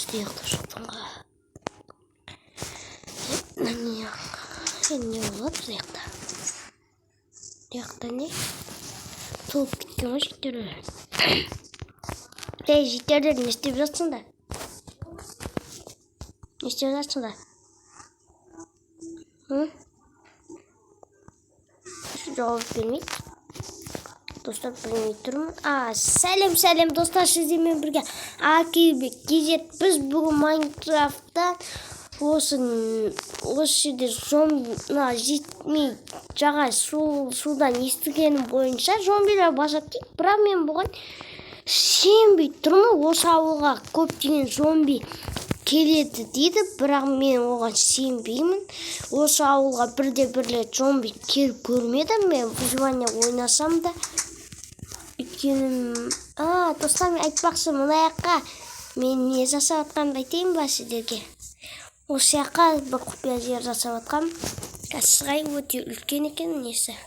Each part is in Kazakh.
Түсте ұйықтап шықтым ғой. Не, не болады бұл жақта? Бұл жақта не? Толып кеткен ғой жителдер. Ей, жителдер, не істеп жатсыңдар? Не істеп жатсыңдар? Hı? Жауап бермейді. Достар, білмей тұрмын. Сәлем, сәлем, достар, сіздермен бірге Акилбек KZ. Біз бүгін Майнкрафтта осы жерде зомби, мына жетмей жаңа судан естігенім бойынша зомбилер басады дейді. Бірақ мен бұған сенбей тұрмын. Осы ауылға көптеген зомби келеді дейді, бірақ мен оған сенбеймін. Осы ауылға бірде бір рет зомби келіп көрмедім. Мен выживание ойнасам да. Өйткені, достар, мен айтпақшы, мына жаққа мен не жасап жатқанымды айтайын ба сіздерге? Осы жаққа бір құпия жер жасап жатқанмын. Қазір өте үлкен екен несі.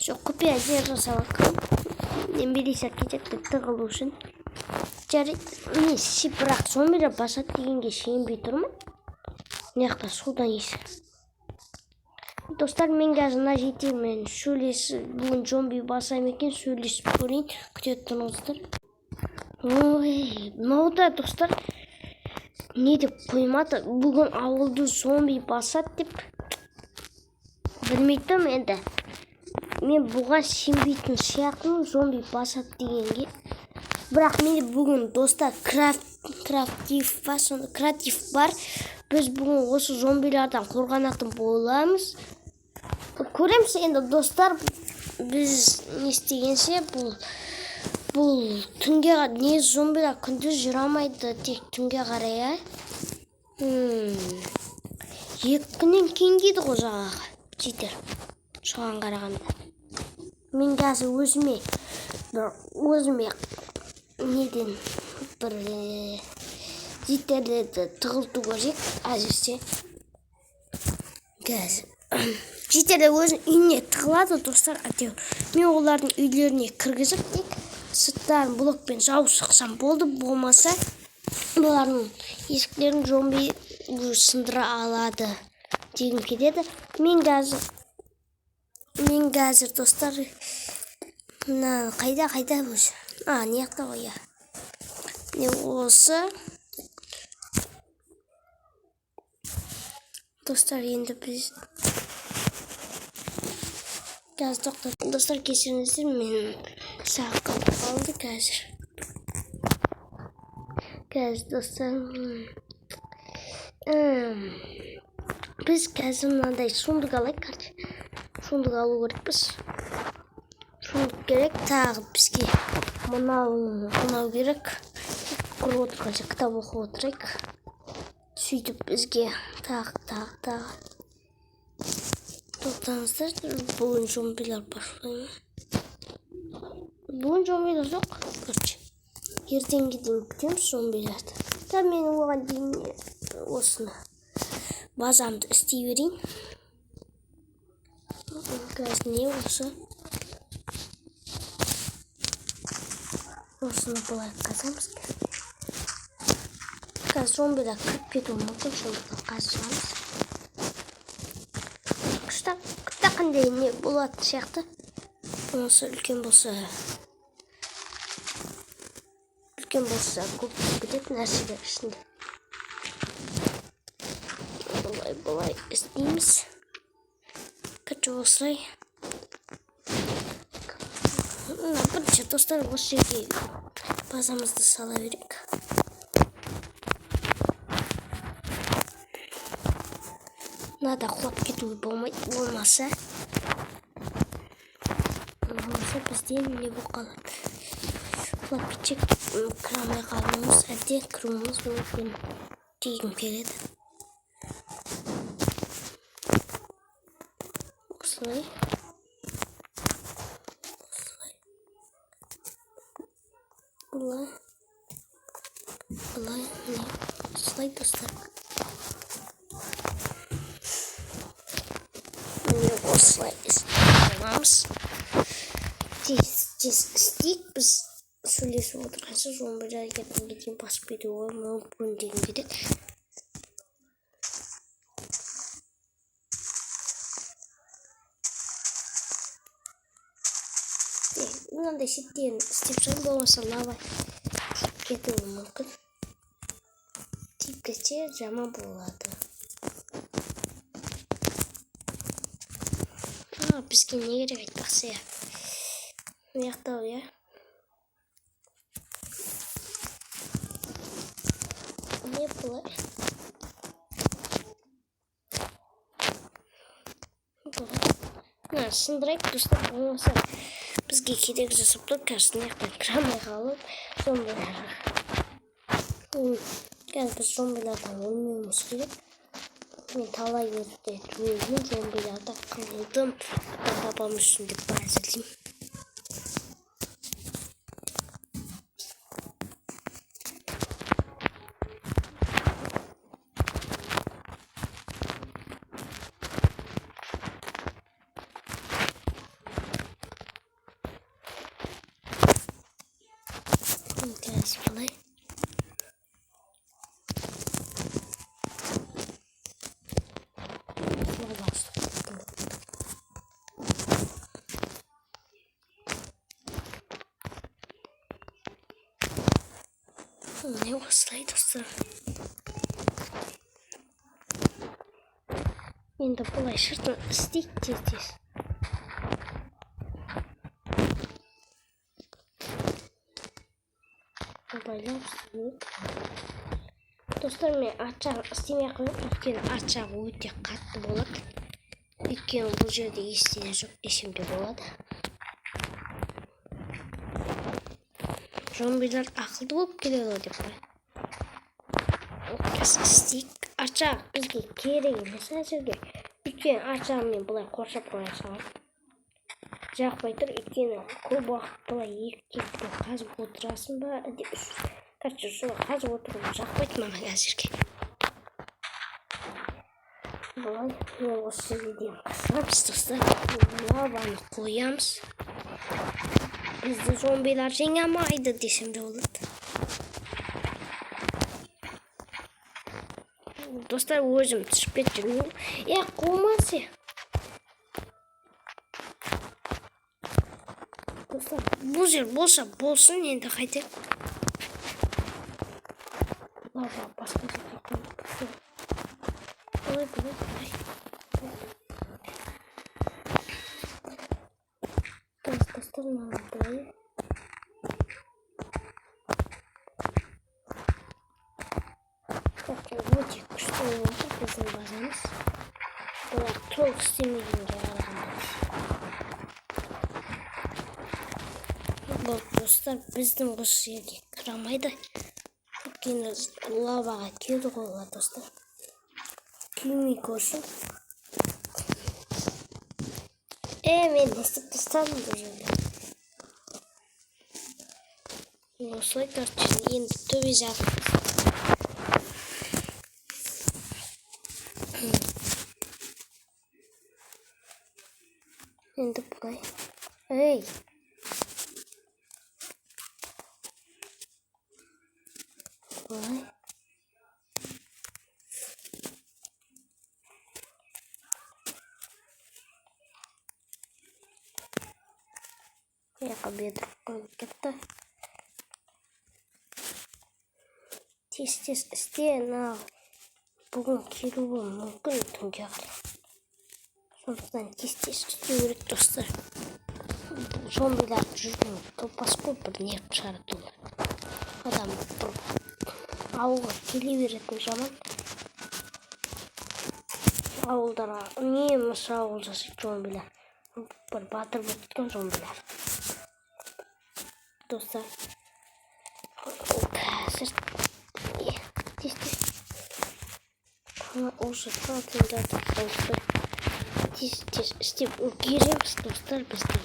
Жоқ, құпия жер жасап жатқанмын. Немересі кетеді деп тығылу үшін. Жарайды, мен бірақ зомбилер басады дегенге сенбей тұрмын. Мына жақта судан иісі. Достар, мен қазір мына жермен сөйлесіп, бүгін зомби баса ма екен, сөйлесіп көрейін. Күте тұрыңыздар. Ой, мынау да, достар, не деп қоймады. Бүгін ауылды зомби басады деп білмей тұрмын енді. Мен бұған сенбейтін сияқтымын, зомби басады дегенге. Бірақ мен бүгін, достар, крафтив бар, сонда креатив бар. Біз бүгін осы зомбилерден қорғанатын боламыз. Көреміз енді, достар, біз не істегенше бұл түнге не зомбилер күндіз жүре алмайды, тек түнге қарай, ә? 2 күннен кейін дейді ғой жаңағы жетер. Соған қарағанда. Мен қазір өзіме бір өзіме неден бір жителдерді тығылту керек әзірше. Қазір жителдер өзінің үйіне тығылады, достар, әйтеуір. Мен олардың үйлеріне кіргізіп, тек сырттарын блокпен жауып шықсам болды, болмаса бұлардың есіктерін зомби сындыра алады дегім келеді. Мен қазір, достар, мына қайда, қайда өзі? Не жақта ғой, иә. Міне осы. Достар, енді біз қазір тоқтат. Достар, кешіріңіздер, мен сағат қалды қазір. Қазір, достар, біз қазір мынандай сундук алайық, короче. Сундук алу керекпіз. Сундук керек, тағы бізге мынау керек. Құрып отырғанша кітап оқып отырайық. Сөйтіп бізге тағы, тағы, тағы. Тоқтаңыздар, бүгін зомбилер баспай ма? Бүгін зомбилер жоқ, короче. Ертеңге дейін күтеміз зомбилерді. Та мен оған дейін осыны базамды істей берейін. Қазір не осы? Осыны былай қазамыз. Қазір зомбилер кіріп кетуі мүмкін, сондықтан қазір шығамыз. Күшті, күшті қандай не болатын сияқты. Болмаса үлкен болса, үлкен болса көп болып кететін нәрселер ішінде. Былай, былай істейміз. Короче, осылай. Мына бірінші, достар, осы жерге базамызды сала берейік. Мынада құлап кетуге болмайды, болмаса. Болмаса бізде не болып қалады? Құлап кетсек, кіре алмай қалуымыз, әбден кіруіміз мүмкін дегім келеді. Осылай. Осылай. Былай. Былай, міне. Осылай, достар. Міне осылай істеп аламыз. Тез, тез істейік біз. Сөйлесіп отырғанша зомбилер ертеңге дейін басып кетуі мүмкін деген кетеді. Мынандай шеттерін істеп шығайын, болмаса лава тиіп кетуі мүмкін. Тиіп кетсе жаман болады. Бізге не керек айтпақшы, иә. Мына жақта, иә. Не былай? Мына сындырайық, достар, болмаса бізге кедергі жасап тұр. Қазір мына жақтан кіре алмай қалып, зомбиларға. Қазір біз зомбилардан өлмеуіміз керек. Мен талай рет өлдім, зомбиларда қырылдым. Ата-бабам үшін деп әзілдеймін. Қазір былай. Не осылай, достар. Енді былай сыртын істейік тез-тез. Абайлап істейік. Достар, мен арт жағын істемей ақ қояйын, өйткені арт жағы өте қатты болады. Өйткені бұл жерде ештеңе жоқ десем де болады. Зомбилер ақылды болып келеді ғой деп қой. Қазір істейік. Арт жағы бізге керек емес әзірге. Өйткені арт жағын мен былай қоршап қоя саламын. Жақпай тұр, өйткені көп уақыт былай екі тетіктен қазып отырасың ба деп үш. Короче, солай қазып отыру жақпайды маған әзірге. Былай мен осы жерден қысамыз, достар. Лаваны қоямыз. Бізді зомбилар жеңе алмайды десем де болады. Достар, өзім түсіп кетіп жүрмін. Қумасы. Достар, бұл жер болса болсын, енді қайтайық. Лава басқа жерге қойып. Былай, былай, былай. Достар, мынаны былай. Өте күшті болып отыр біздің базамыз. Бұлар толық істемегенге қарағанда. Бұл достар біздің осы жерге кіре алмайды. Өйткені лаваға күйеді ғой олар, достар. Күймей көрсін. Мен не істеп тастадым бұл жерде? Осылай, короче, енді төбе жағы. Енді былай. Ей! Былай. Жаққа бедір қойып кетті. Тез-тез істе, мынау бүгін келуі мүмкін түнге қарай. Сондықтан тез-тез істеу керек, достар. Зомбилар жүрген топас қой, бір не шығарады олар. Адам бір ауылға келе беретін жаман. Ауылдарға үнемі шабуыл жасайды зомбилар. Бір батыр болып кеткен зомбилар. Достар, қазір тез-тез уже таңдадық. Тез-тез істеп үлгереміз, достар, бізде.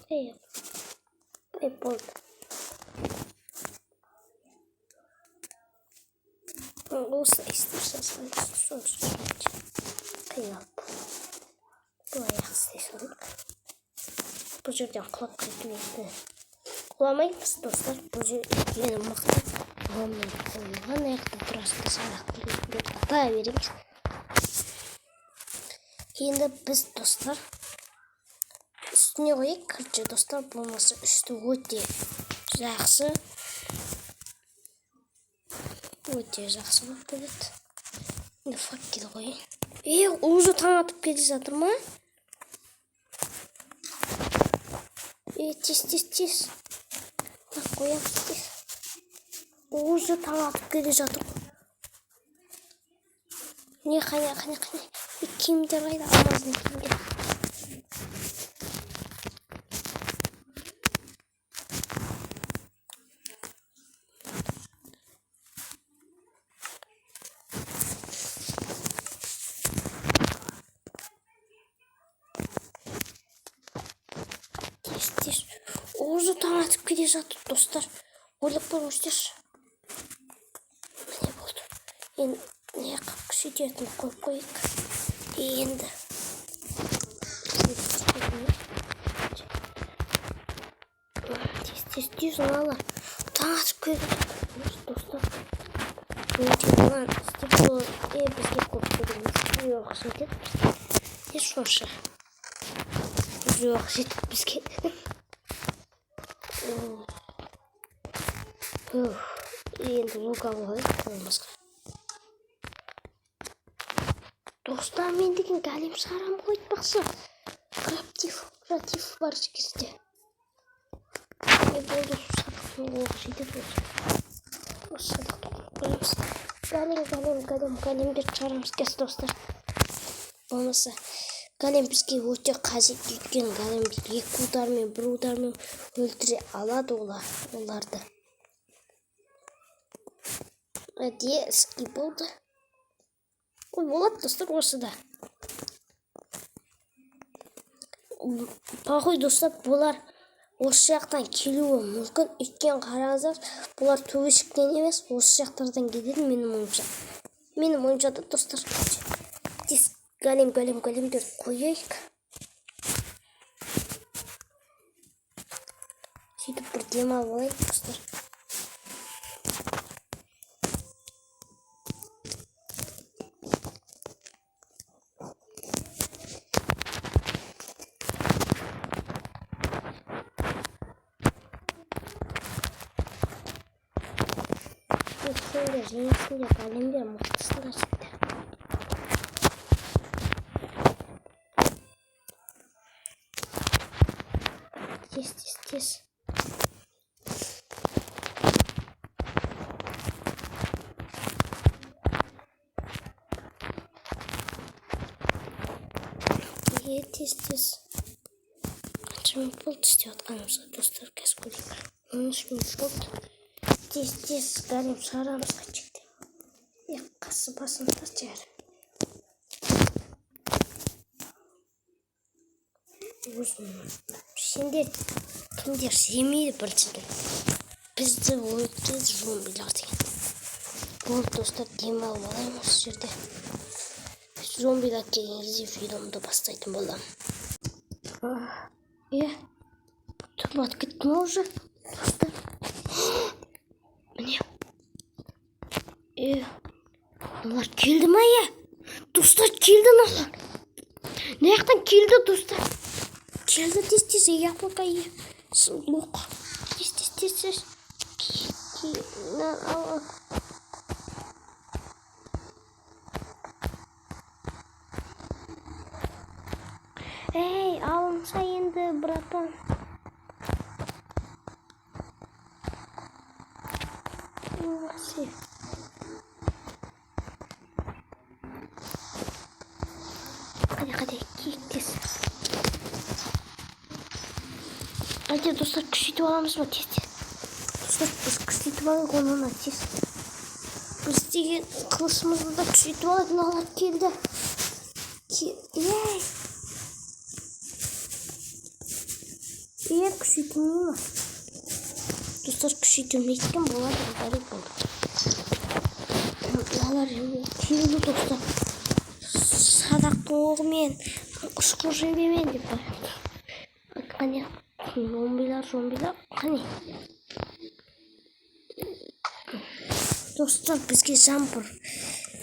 Ей, ей, болды. Осылай істеп салсаң, қиналып. Былай ақ істей салайық. Бұл жерден құлап кету енді. Құламаймыз, достар. Бұл жер өйткені мықты. Ломмен қойылған, аяқта тұрасың, сабақ ата береміз. Енді біз, достар, үстіне қояйық. Короче, достар, болмаса үсті өте жақсы. Өте жақсы болып келеді. Енді факел қояйын. Е, уже таң атып келе жатыр ма? Е, тез, тез, тез. Қоямыз тез. Уже таң атып келе жатыр. Не, қане, қане, қане. Киімдер қайда? Алмаздың киімдері. Тез, тез. Уже таң атып келе жатыр, достар. Ойлап көріңіздерші. Міне, болды. Енді не қып күшейтетін қойып қояйық. Енді тез, тез, тез, мыналар. Таң атып келе жатыр, достар. Өте мынаны істеп болады. Бізге көп керек емес. Жоқ, жетеді бізге. Не сонша? Жоқ, жетеді бізге. Енді лук алып алайық қолымызға. Достар, мен деген голем шығарамын ғой айтпақшы. Креатив бар кезде. Не болды, садықтың оғы жетеді өзі. Осы садықты қойып қоямыз. Голем, голем, голем, големдерді шығарамыз қазір, достар. Болмаса голем бізге өте қажет, өйткені голем екі удармен, бір удармен өлтіре алады оларды. Детский болды. Ой, болады, достар, осы да. Похуй, достар, бұлар осы жақтан келуі мүмкін. Өйткені қараңыздар, бұлар төбешіктен емес, осы жақтардан келеді менің ойымша. Менің ойымша да, достар, тез голем, голем, големдерді қояйық. Сөйтіп бір демалып алайық, достар. Сендер жеңесіңдер, големдер, мықтысыңдар сендер. Тез, тез, тез. Е, тез, тез. Қанша минут болды істеп жатқанымызға, достар, қазір көрейік. 13 минут болды. Тез, тез, голем шығарамыз қаншекте. Е, қасы басында жер. Өзім. Сендер кімдер жемейді біріншіден. Бізді өлтіреді зомбилар деген. Болды, достар, демалып алайын осы жерде. Зомбилар келген кезде видеомды бастайтын боламын. Е, түн батып кетті ма уже? Достар. Міне. Е, мыналар келді ма, е? Достар, келді мыналар. Мына жақтан келді, достар. Келді, тез, тез, яблоко, е. Лук. Тез, тез, тез, тез. Ки, на, ал, ал. Ей, алынса енді, братан. Қане, қане, киік тез. Әлде, достар, күшейтіп аламыз ба, тез, тез. Достар, біз күшейтіп алайық оны, тез. Біз деген қылышымызды да күшейтіп алайық, мыналар келді. Ей! Е, Күшейтілмей ма? Достар, күшейтілмейді екен, болады, жарайды, болды. Мыналар келді, достар. Садақтың оғымен, ұшқыр жебемен деп қояды. Қане, зомбилар, зомбилар, қане. Достар, бізге жаңбыр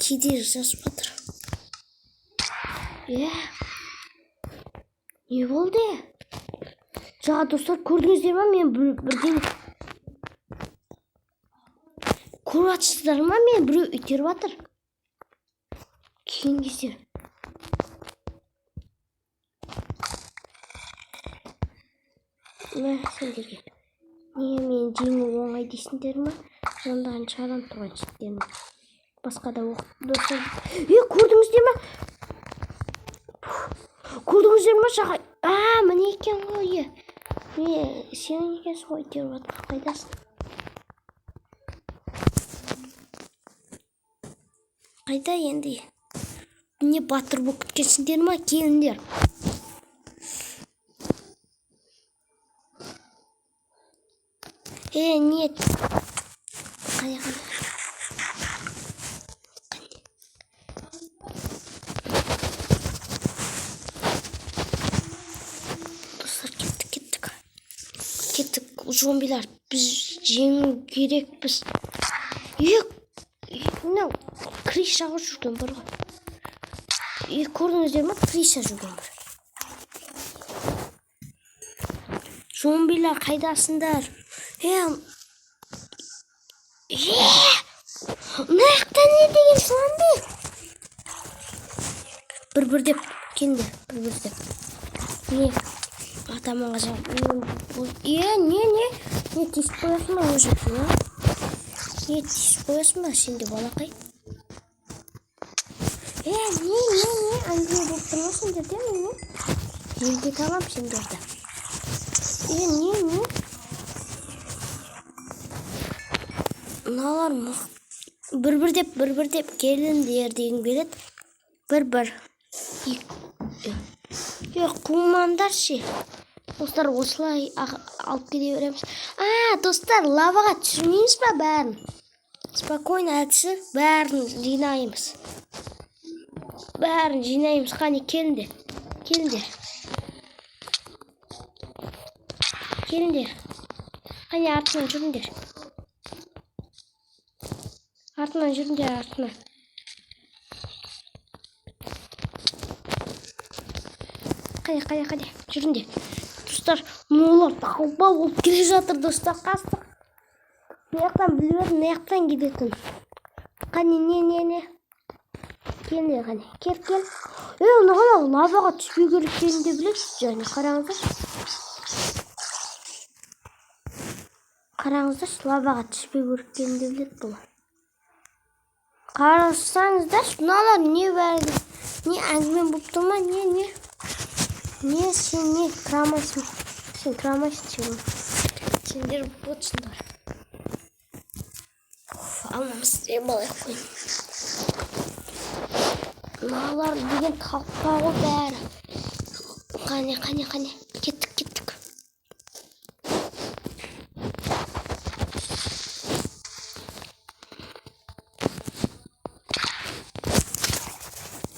кедергі жасап жатыр. Е, не болды? Жаңа, достар, көрдіңіздер ма? Мен бірден көріп жатсыздар ма? Мен біреу итеріп жатыр. Келіңіздер. Мә, сендерге. Не, мен жеңу оңай дейсіңдер ма? Жандарын шығарамын тұрған шеттерін. Басқа да оқ, достар. Е, көрдіңіздер ма? Көрдіңіздер ма? Жаңа, а, міне екен ғой, е. Не, сен екенсің ғой, итеріп жатқан, қайдасың? Қайда енді? Не, батыр болып кеткенсіңдер ма? Келіңдер. Е, нет. Қане, қане. Қане. Достар, кеттік, кеттік. Кеттік, зомбилар, біз жеңу керекпіз. Е, мынау крышаға жүрген бар ғой. Е, көрдіңіздер ма? Крыша жүрген бар. Зомбилар, қайдасыңдар? Е, е, мына жақта не деген зомби? Бір-бір деп, келіңдер, бір-бір деп. Не, атаманға жауап. Е, не, не, не тиісіп қоясың ба өзің, а? Не тиісіп қоясың ба сен де, балақай? Е, не, не, не, әңгіме болып тұр ма сендерде, не? Жерге саламын сендерді. Е, не, не? Мыналар бір-бір деп, бір-бір деп келіңдер дегім келеді. Бір-бір. Екі. Е, қумаңдар ше. Достар, осылай алып кете береміз. А, достар, лаваға түсірмейміз ба бәрін? Спокойно әдісі бәрін жинаймыз. Бәрін жинаймыз. Қане, келіңдер. Келіңдер. Келіңдер. Қане, артынан жүріңдер. Артынан жүріңдер, артынан. Қане, қане, қане, жүріңдер. Достар, мыналар толпа болып келе жатыр, достар, қастық. Мына жақтан біліп едім, мына жақтан келетін. Қане, не, не, не. Келіңдер, қане, кел, кел. Е, мына лаваға түспеу керек екенін де білесіз, және қараңыздаршы. Қараңыздаршы, лаваға түспеу керек екенін де біледі бұлар. Қарасаңыздаршы, мыналар не бәрі, не әңгіме болып тұр ма, не, не. Не, сен не, кіре алмайсың. Сен кіре алмайсың, сен. Сендер ботсыңдар. Алмамыз деп алайық қой. Мыналар деген толпа ғой бәрі. Қане, қане, қане. Кеттік, кеттік.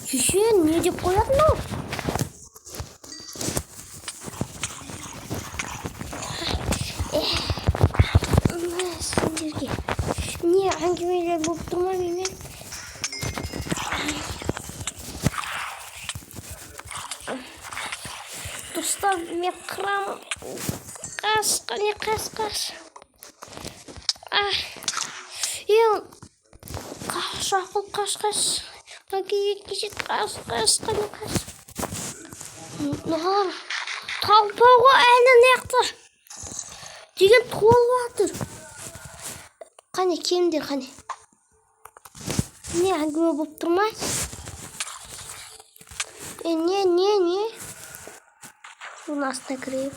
Шеше, не деп қояды мынау? Сендерге не әңгімелер болып тұр ма менімен? Достар, мен қырамын. Қаш, қане, қаш, қаш. Е, қаш, ақыл, қаш, қаш. Қаш, қаш, қаш, қане, қаш. Мыналар толпа ғой әлі мына жақта. Деген толып жатыр. Қане, келіңдер, қане. Не әңгіме болып тұр ма? Е, не, не, не? Судың астына кірейік.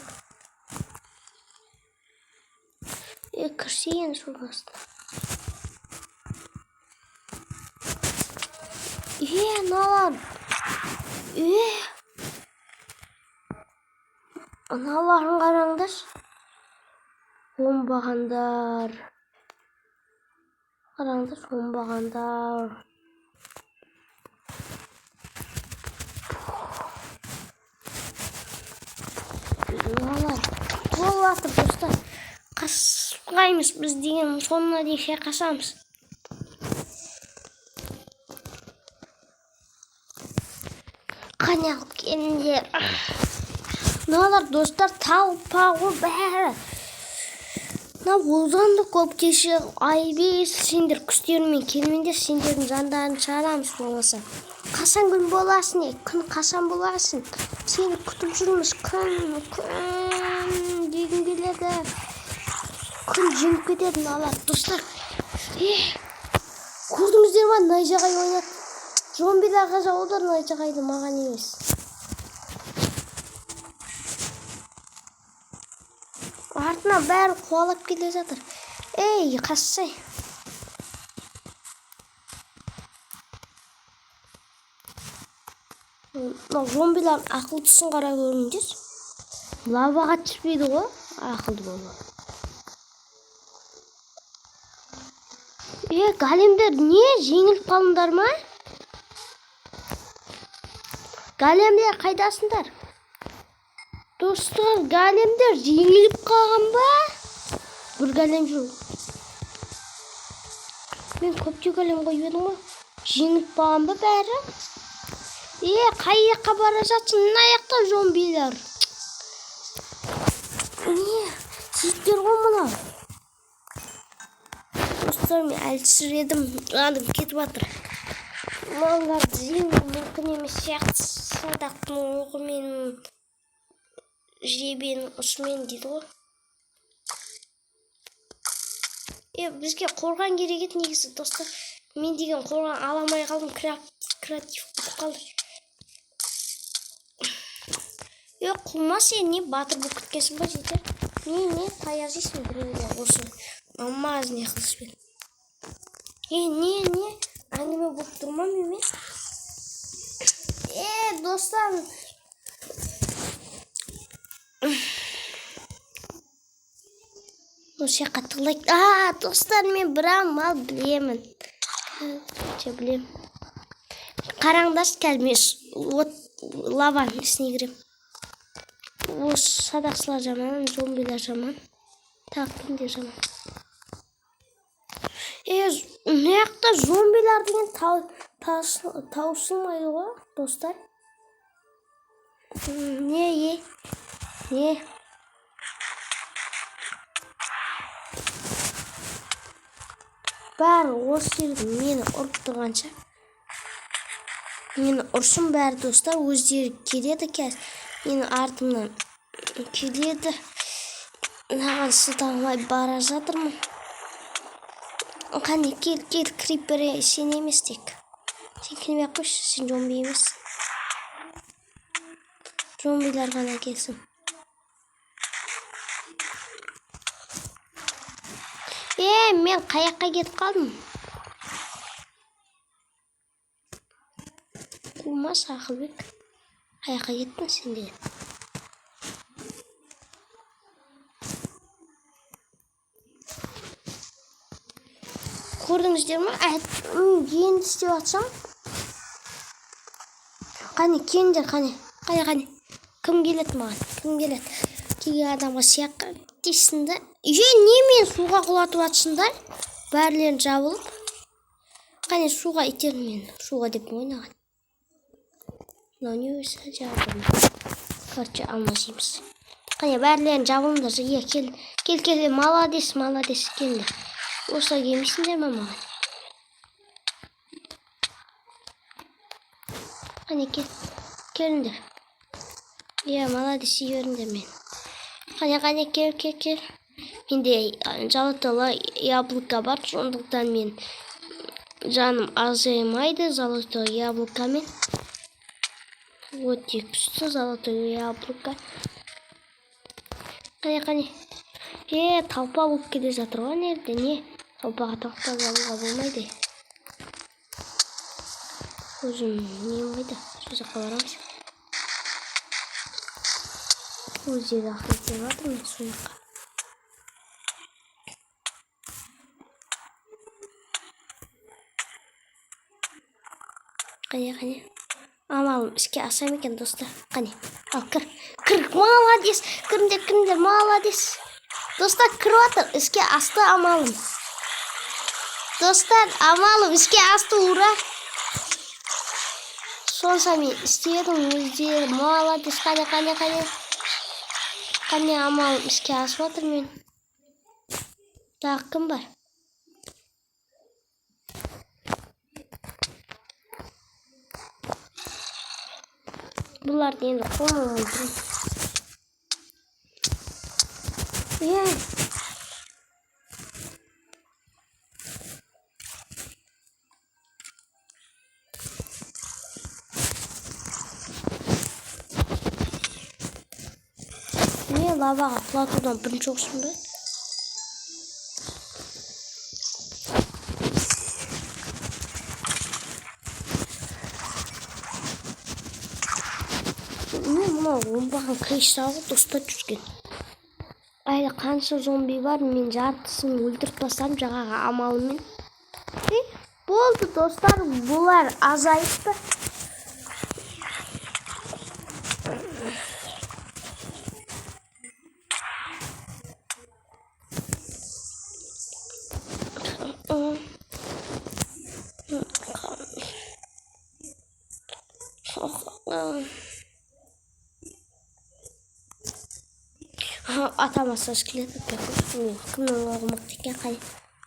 Е, кірсе енді судың астына. Е, мыналар. Е. Мыналарын қараңдаршы. Оңбағандар, қараңдаршы, оңбағандар. Мыналар толып жатыр, достар. Қашпаймыз біз деген, соңына дейін шайқасамыз. Қане, алып келіңдер. Мыналар, достар, толпа ғой бәрі. Мына одан да көп. Кеше айбей, сендер күштеріңмен келмеңдер, сендердің жандарың шығарамыз болмаса. Қашан күн боласың, е? Күн қашан боласың? Сені күтіп жүрміз. Күн, күн дегім келеді. Күн жеңіп кетеді мыналар, достар. Е, көрдіңіздер ма, найзағай ойнады. Зомбиларға жауды найзағайды, маған емес. Артынан бәрі қуалап келе жатыр. Ей, қашсай. Мынау зомбилардың ақылдысын қара көріңдерші, лаваға түспейді ғой, ақылды болып. Е, големдер, не, жеңіліп қалдыңдар ма? Големдер, қайдасыңдар? Достар, големдер жеңіліп қалған ба? Бір голем жүр. Мен көптеу голем қойып едім ғой. Жеңіліп қалған ба бәрі? Е, қай жаққа бара жатсың? Мына жақта зомбилер. Не, жігіттер ғой мынау. Достар, мен әлсіредім, жаным кетіп жатыр. Мыналарды жеңу мүмкін емес сияқты. Садақтың оғымен, жебенің ұшымен дейді ғой. Е, бізге қорған керек еді негізі, достар. Мен деген қорған ала алмай қалдым, креатив бітіп қалды. Е, қума сен, не, батыр болып кеткенсің ба, жетер? Не, не, таяқ жейсің біреуге осы алмазный қылышпен. Е, не, не, әңгіме болып тұр ма менімен? Е, достар, осы жаққа тығылайық. А, достар, мен бір амал білемін. Короче, білемін. Қараңдаршы, қазір мен от, лаваның ішіне кіремін. Осы садақшылар жаман, зомбилер жаман, тағы кімдер жаман? Е, мына жақта зомбилар деген таусылмайды ғой, достар. Не, е, не, бәрі осы жерде мені ұрып тұрғанша, мені ұрсын бәрі, достар. Өздері келеді қазір, менің артымнан келеді. Мынаған сылтамай бара жатырмын. Қане, кел, кел, крипер, сен емес тек. Сен келмей ақ қойшы, сен зомби емессің. Зомбилер ғана келсін. Е, мен қай жаққа кетіп қалдым? Қумас, Ақылбек, қай жаққа кеттің сен деген? Көрдіңіздер ма? Енді істеп жатсам. Қане, келіңдер, қане, қане, қане, кім келеді маған? Кім келеді? Келген адамға сияққа дейсің да. Е, не, мен суға құлатып жатсыңдар бәрілерін жабылып. Қане, суға итерін мені, суға деп ойнаған. Мынау не өзі жабылды? Короче, алма жейміз. Қане, бәрілерін жабылыңдар. Е, кел, кел, кел, молодец, молодец, келіңдер. Осылай келмейсіңдер ма маған? Қане, кел, келіңдер. Иә, молодец, жіберіңдер мені. Қане, қане, кел, кел, кел. Менде золотое яблоко бар, сондықтан мен жаным азаймайды золотое яблокомен. Өте күшті золотое яблоко. Қане, қане. Е, толпа болып келе жатыр ғой ана жерде. Не, толпаға тоқтап алуға болмайды. Өзім нем қайда? Сол жаққа барамыз. Өздері ақыл келіп жатыр, мен сол жаққа. Қане, қане, амалым іске аса ма екен, достар? Қане, ал, кір, кір, молодец! Кіріңдер, кіріңдер, молодец! Достар, кіріп жатыр, іске асты амалым. Достар, амалым іске асты, ура! Сонша мен істедім, өздері молодец! Қане, қане, қане, қане, амалым іске асып жатыр мен. Тағы кім бар? Бұларды енді қолмен өлтіремін. Е, не, лаваға құлатудан бірінші оқысын ба? Не, мынау оңбаған крыса ғой, достар, жүрген. Әлі қанша зомби бар? Мен жартысын өлтіріп тастадым жаңағы амалыммен. Е, болды, достар, бұлар азайыпты. Атамаса, скелет атпай қойсын. Кімнің оғы мықты екен? Қане,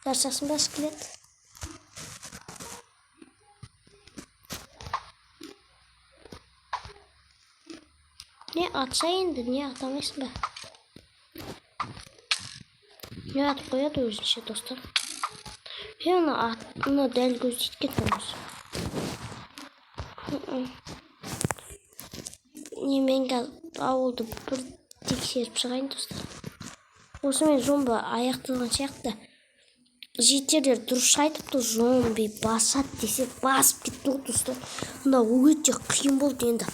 жарысасың ба, скелет? Не, атса енді, не, ата алмайсың ба? Не, атып қояды өзінше, достар. Е, мына ат, мына дәл көздейді екен осы. Не, мен қазір ауылды бір тексеріп шығайын, достар. Осымен зомби аяқталған сияқты. Жительдер дұрыс айтыпты, зомби басады десе, басып кетті ғой, достар. Мына өте қиын болды енді,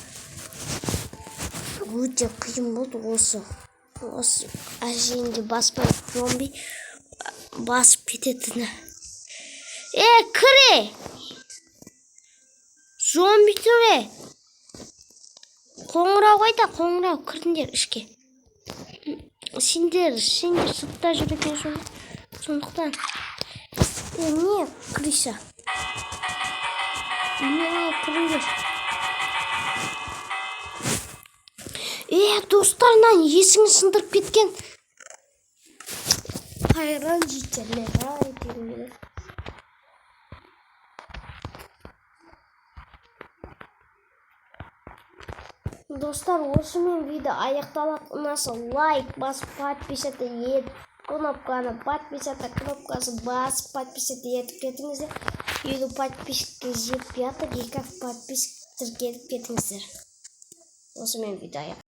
өте қиын болды. Осы әшейінде баспай зомби басып кететіні. Е, кіре, зомби тұр. Е, қоңырау қайда, қоңырау? Кіріңдер ішке. Сендер сыртта жүр екенсің, сондықтан. Е, не, крыса, не, кіріңдер. Е, достар, мынаның есігін сындырып кеткен. Қайран жительдер ай дегендер. Достар, осымен видео аяқталады. Ұнаса, лайк басып, подписаться етіп, кнопканы, подписаться кнопкасын басып, подписаться етіп кетіңіздер. 50 подписчикке жетпей жатыр, екі ақ подписчик, тіркеліп кетіңіздер. Осымен видео аяқ